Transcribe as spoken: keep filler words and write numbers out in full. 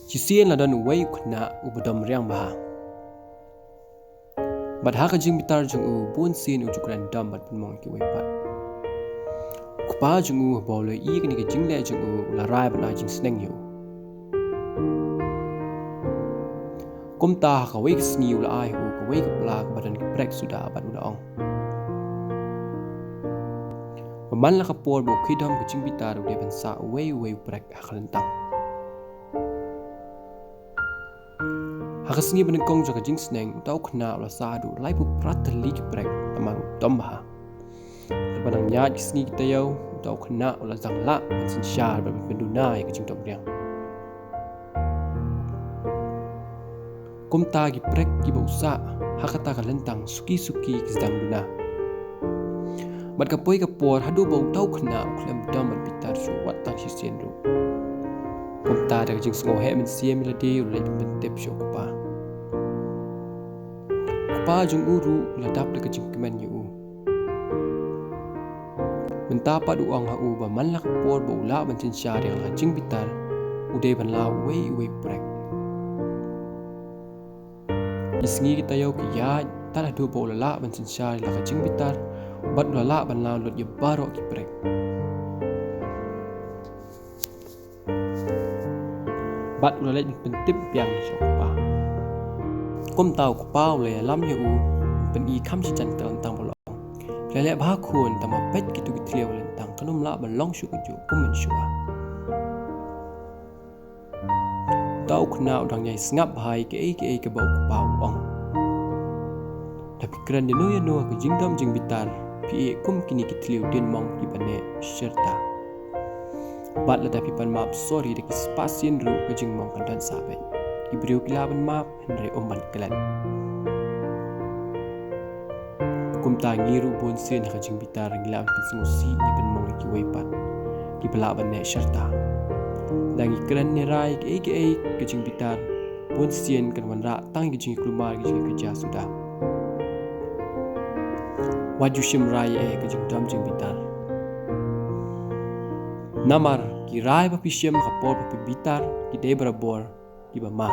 Shisien la don uwei u khynnah uba dom riang bha. Bad ha ka jingbitar jong u, bun sien u ju kren dom bad pynmong ïa kiwei pat. U kpa jong u, haba u la ïohi ïa kane ka jingleh jong u, u la rai ban ai jingsneng ïa u. Kumta ha kawei ka sngi u la ai ha u kawei ka pla kaba don ki prek suda bad u la ong ba man la ka por ba u khie dom ka jingbitar, u dei ban sah uwei uwei u prek ha ka lyntang. Ha ka sngi banyngkong jong ka jingsneng, uta u khynnah u la sah haduh laiphew phra tylli ki prek, namar u dom bha. Haba nang ïaid ki sngi ki taïew, uta u khynnah u la sdang lah ban synshar bad ban pynduna ïa ka jingdom riang. Kumta ki prek kiba u sah ha kata ka lyntang suki suki ki sdang duna. Bad ka poi ka por haduh ba uta u khynnah u khlem dom ban bitar shuh wat tang shisien ruh. Kumta da ka jingsngewheh mynsiem ïa lade u la leit ban pyntip sha u kpa. U kpa jong u ruh u la dap da ka jingkmen ïa u. Mynta pat u ong ha u ba man la ka por ba u lah ban synshar ïa la ka jingbitar, u dei ban lah uwei uwei u prek. Ki sngi ki taïew ki ïaid tad haduh ba u la lah ban synshar ïa la ka jingbitar bad u la lah ban lah lut ïa baroh ki prek. Bad u la leit ban pyntip biang sha u kpa. Kumta u kpa u la ïalam ïa u, u pyni kham shisha ka lyntang bad u la ong, phi la leh bha khun, tangba peit kito ki thliew ha lyntang kan ym lah ban long shuh kajuh kum mynshuwa. Uta u khynnah u dang ïai sngap bha ïa kiei kiei kaba u kpa u ong. Da phi kren ïano ïano ha ka jingdom jingbitar, phi ïeh kum kine ki thliew dienmong kiba neh shirta. Bad lada phi pan map sori da ki spah sien ruh, ka jingmong kan don sah beit. Ki briew ki lah ban map, hynrei ym ban klet. Kumta ngi ruh bun sien ha ka jingbitar ngi lah ban pynsngewsih, ngi pynmong ïa kiwei pat kiba lah ban neh shirta. Lada ngi kren ne rai kiei kiei ha ka jingbitar, bun sien kan wanrah tang ïa ka jingkulmar, ïa ka jingkyrkhu suda. Wat ju shim rai eh ha ka jingdom jingbitar. Namar ki rai ba phi shim ha ka por ba phi bitar ki dei barabor kiba ma.